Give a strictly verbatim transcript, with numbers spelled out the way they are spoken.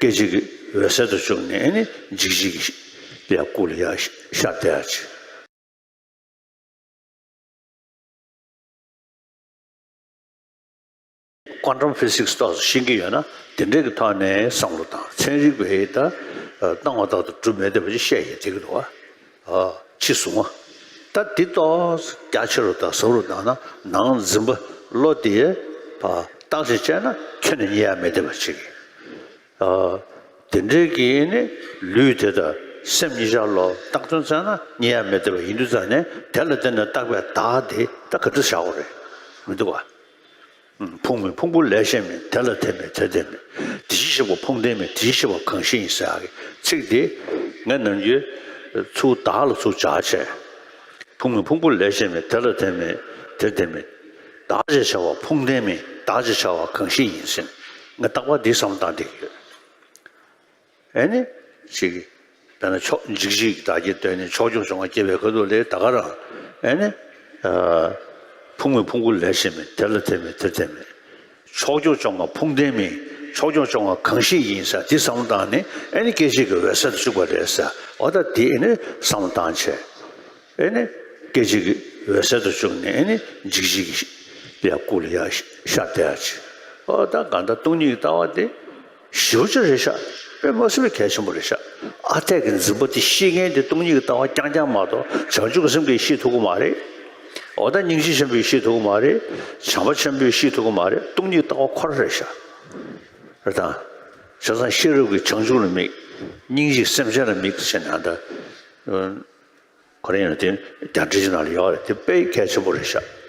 སྐད་ཅིག་གིས་འོད་གསལ་དུ་བཅུག་ནས་ཨེ་ནི་འཇིགས་བྱེད་ཀྱི་ལ་སྐུ་ལ་ཡར་ཤར་བསྡད་ཡ་ཅིག Quantum physics ཏོག་ཙམ་ཤེས་ཀྱི་ཡོད་ན་དེ་འདྲས་ཀྱི་ཐོག་ནས་བསམ་བློ་བཏང་། ཚན་རིག་པས་ད་སྣང་བ་ལྟར་དུ་གྲུབ་མེད་བསྡད་པ་ཅིག་བཤད་ཡས་བསྡད་ཀྱི་འདུག་བ། ཨ་ཕྱི་གཟུངས་མ། ད་འདི་ཏོག་ཙམ་རྒྱ་ཆེ་རུ་དང་ཟབ་རུ་བཏང་ན་ནང་འཛིན་པ་བློ་དེ་ཕར་བརྟག་དཔྱད་བྱས་ན་ཁྱོན་ནས་རྙེད་ཡ་མེད་བསྡད་པ་ཅིག་གི་ཨ། དེ་འདྲའི་གི་ནི་ལུས་དེ་དང་སེམས་གཉིས་ཆར་ལོ་བཏགས་དོན་བཙལ་ན་རྙེད་ཡ་མེད་བསྡད་པ་ཡིན་དུས་ཙང་ནས་དེ་ལ་བརྟེན་ནས་བཏགས་པའི་བདག་དེ་ད་ག་འདྲ་བཞག་དགོས་རེད། མི་འདུག་བ། ཨུམ། ཕུང་མིན་ཕུང་པོ་ལས་གཞན་མིན། དེ་ལ་དེ་མེད་དེར་དེ་མེད། དེ་བཞིན་གཤེགས་པ་ཕུང་ལྡན་མིན། དེ་བཞིན་གཤེགས་པ་གང་ཞིག་ཡིན་ཟེར་ཡག་གི་ཚིག་དེ་ངས་ནམ་རྒྱུན་ཚུར་བདག་ལ་ཚུར་སྦྱར་བྱས། ཕུང་མིན་ཕུང་པོ་ལས་གཞན་མིན། དེ་ལ་དེ་མེད་དེར་དེ་མེད། བདག་ཅེས་བྱ་བ་ཕུང་ལྡན་མིན། བདག་ཅེས་བྱ་བ་གང་ཞིག་ཡིན་ཟེར་ནས་ངས་རྟག་པར་འདི་བསམ་བློ་བཏང་བསྡད་ཀྱི་ཡོད། ཨེ་ནི། ཅིག་དཔེར་ན་ཕྱོགས་འཇིགས་བྱེད་ཀྱི་བདག་བསྐྱེད་བཏོན་ནས་ཕྱོགས་སྐྱོང་བཅོ་ལྔ་བསྐྱེད་པའི་ཁ་ཐུག་ལས་ད་ག་རང་། ཨེ་ནི། ཨ། ཕུང་མིན་ཕུང་པོ་ལས་གཞན་མིན། དེ་ལ་དེ་མེད་དེར་དེ་མེད། ཕྱོགས་སྐྱོང་བཅོ་ལྔ་ཕུང་ལྡན་མིན། ཕྱོགས་སྐྱོང་བཅོ་ལྔ་གང་ཞིག་ཡིན་ཟེར་འདི་བསམ་བློ་བཏང་ནས་ཨེ་ནི་སྐད་ཅིག་གིས་འོད་གསལ་དུ་བཅུག་པ་རེད་ཟེར། འོ་ད་འདི་ཨེ་ནི་བསམ་བློ་བཏང་བྱས། ཨེ་ནི། སྐད་ཅིག་གིས་འོད་གསལ་དུ་བཅུག་ནས་ཨེ་ནི་འཇིགས་བྱེད་ཀྱི་ལ་སྐུ་ལ་ཡར་ཤར་བསྡད་ཡ་ཅིག་འོ་ད་གང་ལྟར་སྟོང་ཉིད་ཀྱི་ལྟ་བ་དེ་ཞེ་པོ་ཅིག་རེད་ཤག་དཔེ་མ་སྲིད་པའི་གལ་ཆེན་པོ་རེད་ཤག་ཨ་འཐས་ཀྱི་འཛིན་པ་དེ་ཤེས་མཁན་དེ་སྟོང་ཉིད་ཀྱི་ལྟ་བ་རྐྱང་རྐྱང་མ་གཏོགས་བྱང་ཆུབ་ཀྱི་སེམས་ཀྱིས་ཤེས་ཐུབ་ཀྱི་མ་རེད། འོ་ད་སྙིང་རྗེ་ཆེན་པོས་ཤེས་ཐུབ་ཀྱི་མ་རེད། བྱམས་པ་ཆེན་པོས་ཤེས་ཐུབ་ཀྱི་མ་རེད། སྟོང་ཉིད་ཀྱི་ལྟ་བ་ཁོ་རང་རེད་ཤག་རེད་དང་། བྱས་ཙང་ཤེས་རབ་ཀྱིས་བྱང་ཆུབ་ལ་དམིགས། སྙིང་རྗེས་སེམས་ཅན་ལ་དམིགས་ཟེར་ནས་ཨ་ད། ཁོ་རང་ཡང་དེ་རྒྱ་འགྲེལ་གྱི་ནང་ལ་ཡོད་རེད། དེ་དཔེ་གལ་ཆེན་པོ་རེད་ཤག